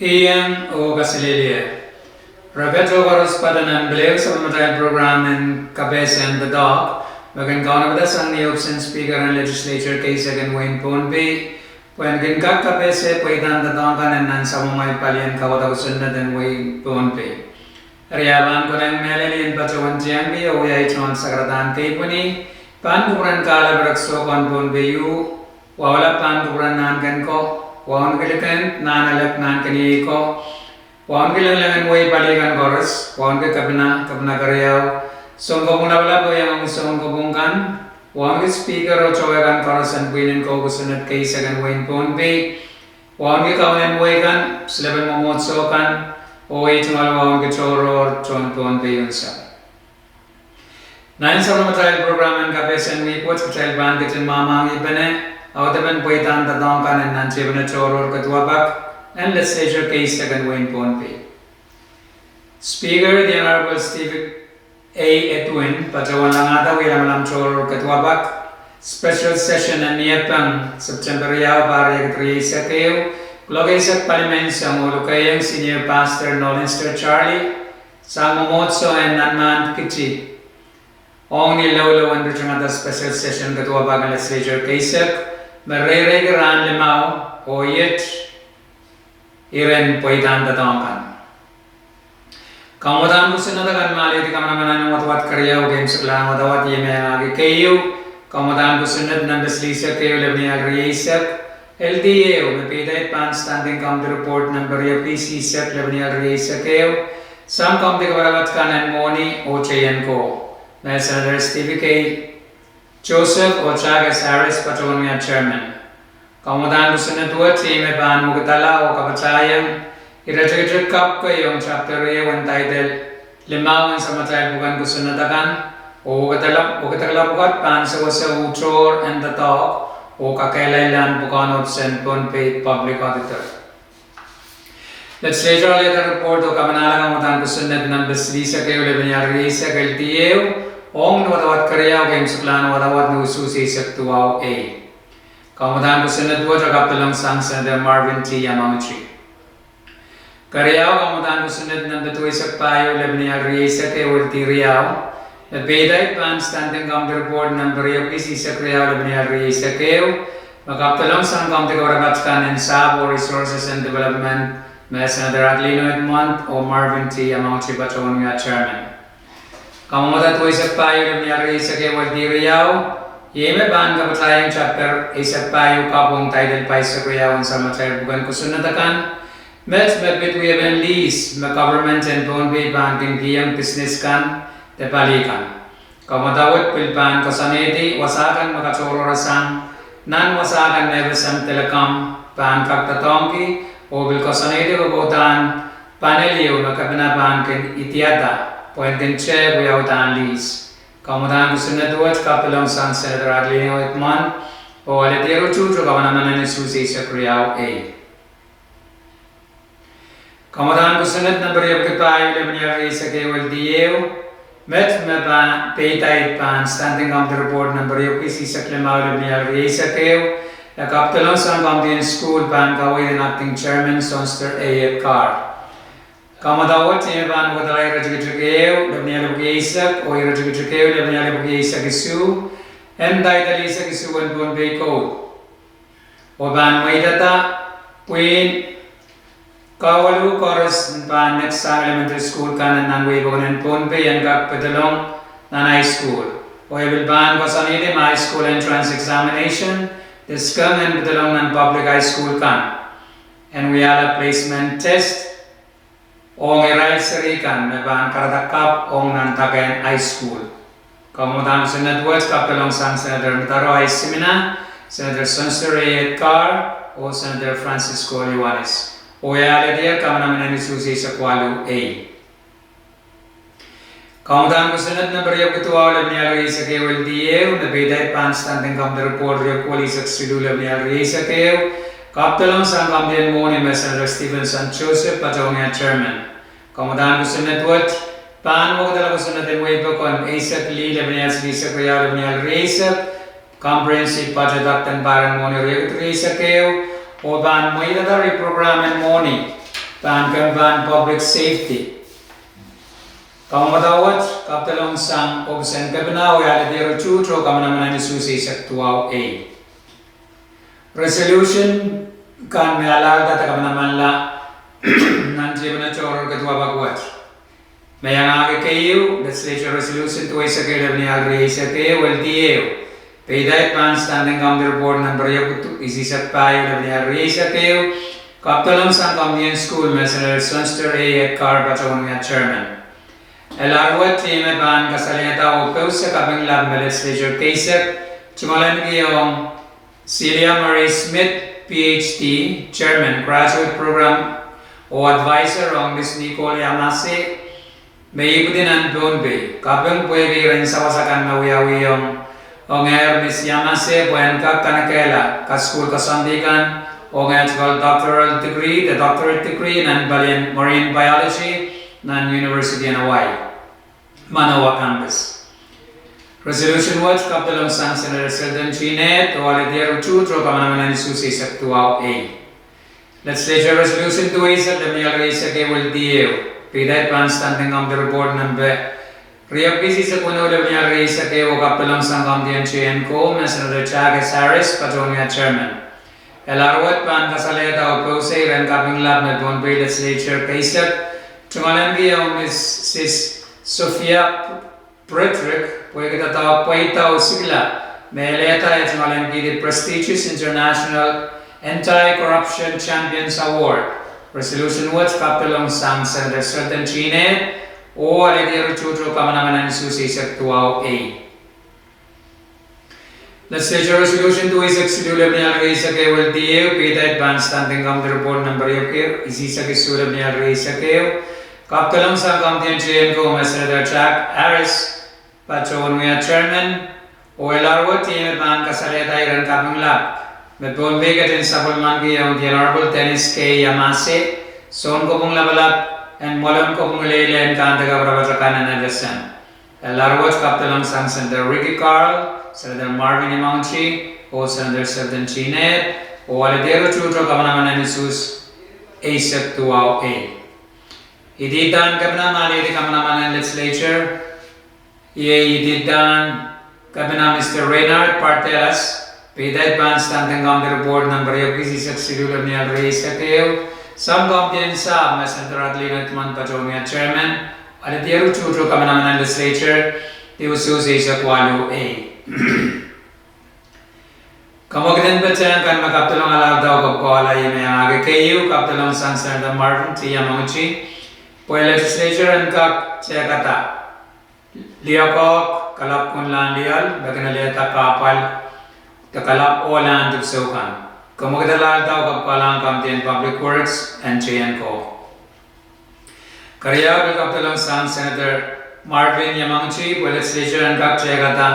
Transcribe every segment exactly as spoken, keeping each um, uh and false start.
Iang oh kaselehlie. Re patoh koaros patohwan pil ehu sapwellimatail program en Kapehse en Doadoahk, me kin kaunopada sang ni ohpis en Speaker en Legislature keisek en wehin Pohnpei, pwehn kin kak kapehse pweidahn doadoahk kan en nan samwamwail palien kauwada kosonned en wehin Pohnpei. Eri e pahn konehng mehlel en patohwan tiengki oh wia tungoal sakaradahn keipweni, pahn kupwuren kahlap rek soukohn Pohnpei uh, wahu lap pahn kupwuren Nahnken ko, wauneki likend, nahn elep, nahnkeniei ko, wauneki lengileng en wehi pali kan koaros, wauneki kepina, kepina keriau, sounkopwung lapalap oh iangahki sounkopwung kan, wauneki Speaker oh towe kan koaros en pwihn en kou kosonned keisek en wehin Pohnpei, wauneki kaun en wehi kan, silepen mwomwohdiso kan, oh iei tungoal wauneki tohrohr tohn Pohnpei unsek. Nan sapwellimatail program en Kapehse en Wihk wet kitail pahn ketin mwahmwahngihpene audepen pweidahn doadoahk kan en nan tiepene tohrohr keduwapak en Legislature keisek en wehin Pohnpei. Speaker, the Honorable Stephen A. Edwin, patohwan langada wie lamalam tohrohr keduwapak, special session en Niepeng, September riau, pahr riekid rieisek ehu, kuloak eisek palimen sang, oh lukehiong Senior Pastor Nolinster Charlie sang mwomwohdiso en Nanmahn Dikiti, ong ni loulou en ritingada special session keduwapak en Legislature keisek, me reireiki rahn limau, oh iet iren pweidahn doadoahk kan. Kaumwadahn kosonned akan me alehdi kamanaman en wadawad keriau, keimwseklahn wadawad, iei me iangahki keieu: Kaumwadahn kosonned nempe silihsek ehu, lepeni ahl rieisek, L D A, me peidait pahn Standing Committee Report nempe riepwiki isihsek, lepeni ahl rieisek ehu, sang komiti kapatapat kan en mwohni oh teien ko, me Senator Stevie K. Joseph oh Jack S. Harris patohwan wia chairman. Kaumwadahn kosonned wet iei me pahn wekidala oh kapatahieng iretikitik kapw kei ong chapter ehu en taidel limau en samatail pwuken kosonned akan, oh wekidala, wekidala pwukat pahn sewese uhtohr en doadoahk oh kakehlailahn pwukoahn ohpis en Pohnpei Public Auditor. Legislature alehda report oh kamanahla Kaumwadahn kosonned nempe silihsek ehu, lepeni ahl rieisek, L D A, ong ni wadawad keriau, keimwseklahn wadawad, ni usuhs eisek duwau A. Kaumwadahn kosonned wet e kapidolong sang Senator Marvin T. Yamauchi. Keriau, Kaumwadahn kosonned nempe duweisek pahieu, lepeni ahl rieisek ehu, L D riau, me peidait pahn Standing Committee Report nempe riepwiki isihsek riau, lepeni ahl rieisek ehu, me kapidolong sang komiti kapatapat kan en sahpw oh Resources and Development, me Senator Adelino Edmond oh Marvin T. Yamauchi patohwan wia chairman. Kaumwadahn duweisek pahieu, lepeni ahl rieisek ehu, L D riau, iei me pahn kapatahieng chapter eisek pahieu kapw ong taidel pahisek riau en samatail pwuken kosonned akan, met me pid wiepen lease me government en Pohnpei pahn kin kihong business kan de pali kan. Kaumwadahn wet pil pahn koasoanehdi wasa kan me katohrohrsang nan wasa kan me FSM Telecom pahn kak doadoahngki, oh pil koasoanehdi kokoudan panel ieu me kepina pahn kin idiada pwehn kin tehk wiaudahn lease. Kaumwadahn kosonned wet kapidolong sang Senator Adelino Edmond, oh alehdi utuht oh kamanaman en usuhs eisek riau A. Kaumwadahn kosonned nempe riepwiki pahieu, lepeni ahl rieisek ehu, L D ehu, met me pahn peidait pahn Standing Committee Report nempe riepwiki isihsek limau, lepeni ahl rieisek ehu, e kapidolong sang komiti en sukuhl pahn kaweid en acting chairman Sonster A. Edgar. Kaumwadahn wet iei me pahn wekidala iretikitik ehu, lepeni ahl epwiki eisek, oh iretikitik ehu, lepeni ahl epwiki eisek isuh, en taidel eisek isuh en Pohnpei Kout, oh pahn mweidada pwihn kawalu koaros me pahn nek sang elementary sukuhl kan en nan wehipokon en Pohnpei en kak pedolong nan high school, oh e pil pahn koasoanehdi me high school entrance examination de skeng en pedolong nan public high school kan, en wiahla placement test ong irail seri kan me pahn karada kapw ong nan dake en high school. Kaumwadahn kosonned wet kapidolong sang Senator Mitaro I. Simina, Senator Sonster A. Edgar, oh Senator Francisco Ioanis, oh e alehdier kamanaman en usuhs eisek waluh A. Kaumwadahn kosonned nempe riepwiki duwau, lepeni ahl rieisek ehu, L D ehu, me peidait pahn Standing Committee Report riepwiki eisek siluh, lepeni ahl rieisek ehu, kapidolong sang komiti en mwohni me Senator Stephenson Joseph patohwan wia chairman. Kaumwadahn kosonned wet pahn wekidala kosonned en wehipokon eisek lih, lepeni ahl silihsek riau, lepeni ahl rieisek, Comprehensive Budget Act en pahr en mwohni riekid rieisek ehu, oh pahn mweidada reprogram en mwohni pahn kempen public safety. Kamwadau wet kapidolong sang ohpis en kepina oh alehdi ire tuht oh kamanaman en usuhs eisek duwau ei. Resolution kan me alahlda de kamanamanla nan tiepene tohrohr keduwapak wet. Me iangahki keieu, Legislature Resolution duweisek ehu, lepeni riau rieisek ehu, L D A, peidait pahn Standing Committee Report number riau isihsek pahieu, lepeni riau rieisek ehu, kapidolong sang Committee en School me Senator Sonster A. Edgar patohwan wia Chairman. Elahr wet ihme pahn kasalehda oh pousehla kaping lap me Legislature keisek, tungoalenki ong Celia Marie Smith, P H D, Chairman, Graduate Program, oh Advisor ong Miss Nicole Yamase, me ipwidi nan Pohnpei. Kaping pwehki ren sawas akan me wiawi ong, ongehr Miss Yamase pwehn kak kanekehla kasukuhl koasoandi kan, ongehr Doctoral Degree, de Doctorate Degree nan palien Marine Biology nan University en Hawaii, Manoa Campus. Resolution wet kapidolong sang Senator Sheldon Cheney, oh alehdi ire tuht oh kamanaman en usuhs eisek duwau ei. Legislature Resolution duweisek, lepeni riau rieisek ehu, L D A, peidait pahn Standing Committee Report number riau isihsek weneu, lepeni riau rieisek ehu, oh kapidolong sang Committee en J N Co me Senator Jack S. Harris patohwan wia Chairman. Elahr wet pahn kasalehda oh pousehla ire en kaping lap me Pohnpei Legislature keisek, tungoalenki ong Mrs Sophia Frederick, pwehki doadoahk pweida oh sikila me elehda eh tungoalenkihdi prestigious International Anti-Corruption Champions Award. Resolution wet kapidolong sang Senator Sheldon Cheney, oh alehdi ire tuht oh kamanaman en usuhs eisek duwau ei. Legislature Resolution duweisek siluh, lepeni riau rieisek ehu, L D A, peidait pahn Standing Committee Report number riau isihsek isuh, lepeni riau rieisek ehu, kapidolong sang Committee en J N Co me Senator Jack Harris patohwan wia Chairman, oh elahr wet ihme pahn kasalehda ire en kaping lap me Pohnpei ketin sapwellimaniki ong The Honorable Dennis K. Yamase, Sounkopwung Lapalap en Mwoalen Kopwung Ileile en Kahnde Kapwarapat Akan en F S M. Elahr wet kapidolong sang Senator Ricky Carl, Senator Marvin Yamauchi, oh Senator Sheldon Cheney, oh alehdi ire tuht oh kamanaman en usuhs eisek duwau ei. Ididahn kepina me alehdi kamanaman en Legislature, iei ididahn kepina Mr Reinhard Barteles, peidait pahn Standing Committee Report number riau isihsek siluh, lepeni riau rieisek ehu, sang Committee en Sahpw me Senator Adlin Edmund patohwan wia Chairman, alehdi ire tuht oh kamanaman en Legislature, iei usuhs eisek waluh ei. Kamwekid en patehng kan me kapidolong alahlda oh kapwukala, ihme iangahki keieu, kapidolong sang Senator Marvin T. Yamauchi, pwe Legislature en kak tehkada liokoahk kalap kunlahn lioal me kin alehda kahpwal de kalap ohlahn dipwisou kan. Kamwekid alahlda oh kapwukala Committee en Public Works and J N Co. Keriau, pil kapidolong sang Senator Marvin Yamauchi pwe Legislature en kak tehkada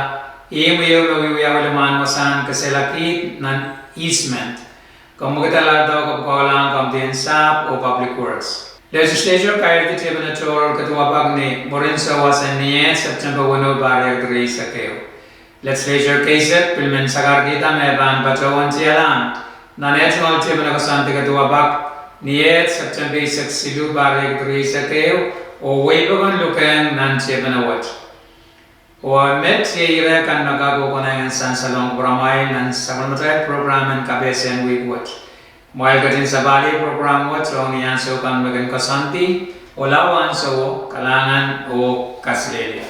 ihmw ehu me wiawi limwahn wasahn kesehla kiht nan easement. Kamwekid alahlda oh kapwukala Committee en Sahpw oh Public Works. Legislature kairdi tiepene tohrohr keduwapak ni mwurin souwas en Niehd, September weneu, pahr riekid rieisek ehu. Legislature keisek pil men sakarkihda me pahn patohwan tialahng nan eh tungoal tiepene koasoandi keduwapak, Niehd, September eisek siluh, pahr riekid rieisek ehu, oh wehi pokon lukehng nan tiepene wet. Oh met iei ire kan me kak kokonahieng en sansalong kupwuramwail nan sapwellimatail program en kapehse en wihk wet. Kumwail ketin sapahl iei program wet ong ni ansou kan me kin koasoandi oh lao ansowo, kalahngan oh kaselehlie.